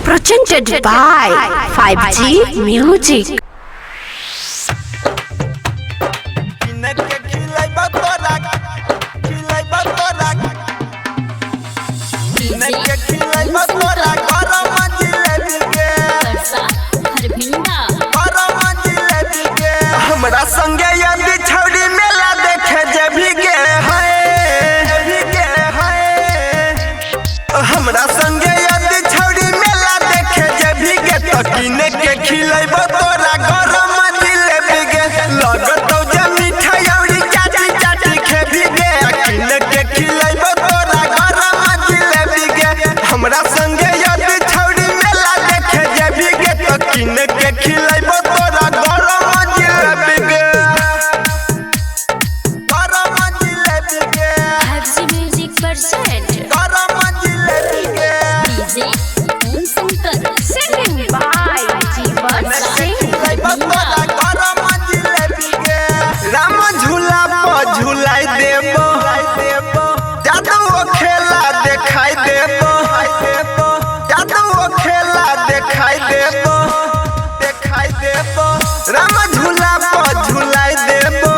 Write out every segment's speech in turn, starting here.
Presented by 5G Music. हमरा संगे यदि छौड़ी मेला देखे जेबही गे हाय गे हाय। हमरा संगे यदि छौड़ी मेला देखे जेबही गे त किने के खिलैबो तोरा गरम जिलेबी गे। लगतौ जे मिठाई औरी चाटी चाटी खेबही गे, किने के खिलैबो तोरा गरम जिलेबी गे। हमरा संगे यदि छौड़ी मेला देखे जेबही गे त किने के खिलैबो तोरा गरम जिलेबी गे। गरम जिलेबी गे। 5G Music present गरम जिलेबी गे। DJ Om Shankar. Singing by Jeevan Singh. Ram झूला पर झूलाई देबो, जादू खेला देखाई देबो, जादू खेला देखाई देबो, देखाई देबो। राम झूला पर झूलाई देबो,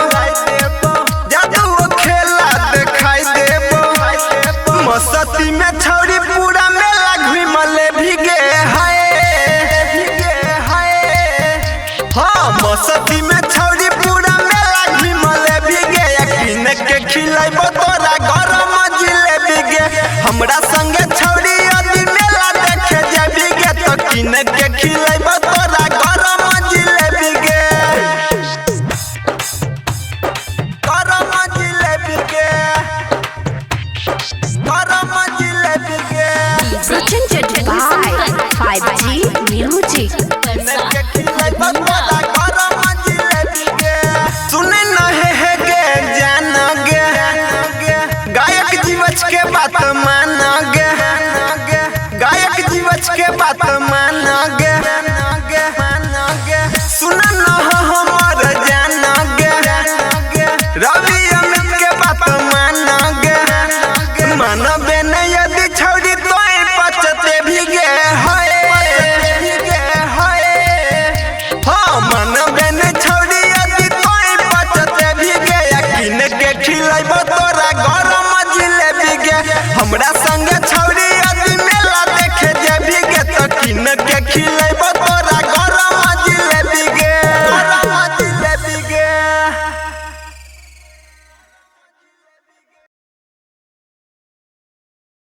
जादू खेला देखाई देबो। मस्ती में छौरी पूरा मेला घुमले भीगे हाय भीगे हाय। हाँ मस्ती में छौरी पूरा मेला घुमले भीगे, किन के खिलैबो तोरा गरम जिलेबी गे। हमरा संगे छौरी यदि मेला देखे जेबी गे त किन के खिलैबो तोरा गरम जिलेबी गे। गरम जिलेबी गे। गरम जिलेबी गे। Presented by 5G Music. सुने न हे गे जान गे, गायक जीवछ के बात मान गे, गायक जीवछ के बात मान गे। सुन न हमर जान गे, रवि अमित के बात मान गे। मानबे न यदि छौड़ी तोय पचते भीगे हाय भीगे हाय। हाँ मानबे न छौड़ी यदि तोय पचते भीगे, किन के खिलैबो तोरा गरम जिलेबी गे। हमरा संगे